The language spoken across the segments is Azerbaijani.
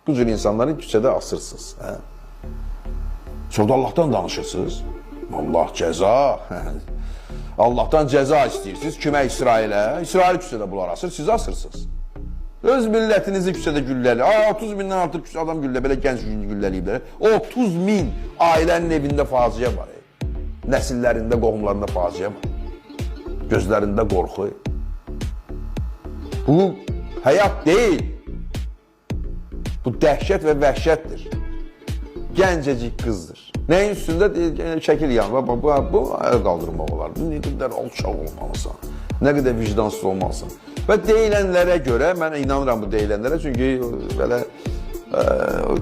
Bu cür insanları küçədə asırsınız. Hə? Sonra da Allahdan danışırsınız. Allah cəza. Allahdan cəza istəyirsiniz. Kimə? İsrailə. İsrail küçədə bunlar asır, siz asırsınız. Öz millətinizi küçədə gülləli. Aa, 30 mindən artıq küçə adam güllə, belə gənc güllələyiblər. 30 min ailənin evində faciə var. Nəsillərində, qohumlarında faciə var. Gözlərində qorxu. Bu həyat deyil. Bu dəhşət və vəhşətdir. Gəncəcik qızdır. Nəyin üstündə şəkil yan. Bu əl qaldırmaq olar. Nə qədər alçaq olmalısan. Nə qədər vicdansız olmalısan. Və deyilənlərə görə, mən inanıram bu deyilənlərə, çünki belə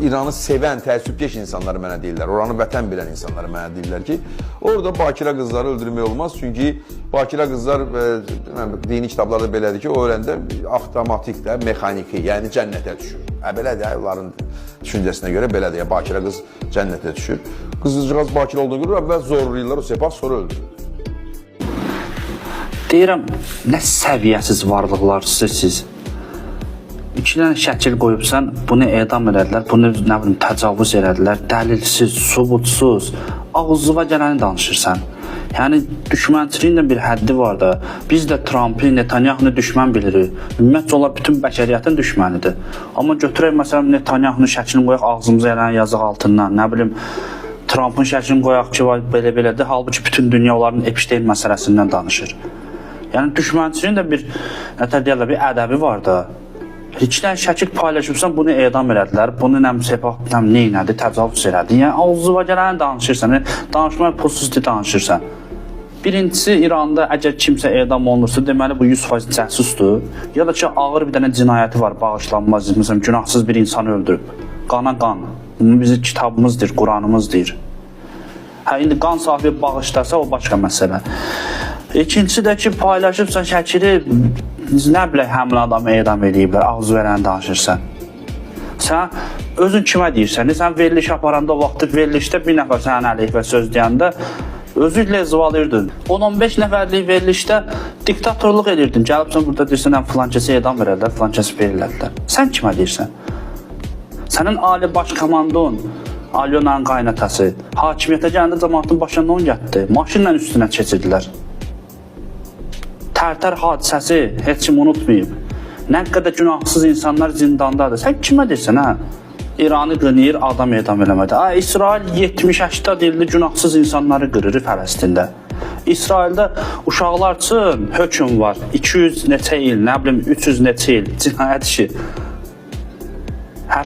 İranı sevən, təəssübkeş insanlar mənə deyirlər, oranı vətən bilən insanlar mənə deyirlər ki, orada bakirə qızları öldürmək olmaz, çünki bakirə qızlar dini kitablarda belədir ki, o öləndə avtomatik də, mexaniki, yəni cənnətə düşür. Belədir, onların düşüncəsinə görə belədir, yəni, bakirə qız cənnətə düşür. Qızcığaz bakirə olduğunu görür, əvvəl zorlayırlar o sepah, sonra öldürür. Deyirəm, nə səviyyəsiz varlıqlarsınız siz. İki dənə şəkil qoyubsan, bunu edam elədilər, bunu nə bilim təcavüz elədilər, dəlilsiz, sübutsuz, ağzına gələni danışırsan. Yəni düşmənçiliyin də bir həddi var da. Biz də Trumpı, Netanyahunu düşmən bilirik. Ümumiyyətcə onlar bütün bəşəriyyətin düşmənidir. Amma götürək məsələn Netanyahunun şəklini qoyaq ağzımıza gələn yazıq altından, nə bilim Trumpın şəklini qoyaq ki, vay belə-belədir. Halbuki bütün dünya onların Epstein məsələsindən danışır. Yəni düşmənçiliyin də bir nətər deyirlər, bir ədəbi var da. İki dənə şəkil paylaşıbsan, bunu edam elədilər, bunu nə sepah, nə neynədi, təcavüz elədi. Yəni ağzına gələni danışırsan, danışmaya pulsuz danışırsan. Birincisi, İranda əgər kimsə edam olunursa, deməli bu 100% cəsusdur. Ya da ki, ağır bir dənə cinayəti var, bağışlanmaz. Məsələn, günahsız bir insanı öldürüb. Qana qan. Bunu bizim kitabımız deyir, Quranımız deyir. Hə, indi qan sahibi bağışlasa, o başqa məsələ. İkincisi də ki, paylaşıbsan şəkili, nə bilək həmin adamı edam eləyiblər, ağzı verəni danışırsan. Sən özün kimə deyirsən? Sən veriliş aparanda o vaxtı verilişdə bir nəfər sənin əleyhvə söz deyəndə özü lezvalayırdın. 10-15 nəfərlik verilişdə diktatorluq edirdin. Gəlibsən burada deyirsən, hə, filan kəsi edam verədilər, filan kəsi verilədilər. Sən kimə deyirsən? Sənin ali baş komandon Alyonanın qaynatası hakimiyyətə gələndə cəmaatın başına non gətirdi. Maşınla üstünə keçirdilər. Tərtər hadisəsi heç kim unutmayıb. Nə qədər günahsız insanlar zindandadır. Sən kimə deyirsən, hə? İranı qınayır, adam edam eləmədi. Ay, İsrail 70-80 ildir günahsız insanları qırır Fələstində. İsraildə uşaqlar üçün hökm var. 200 neçə il, nə bilim 300 neçə il cinayət işi.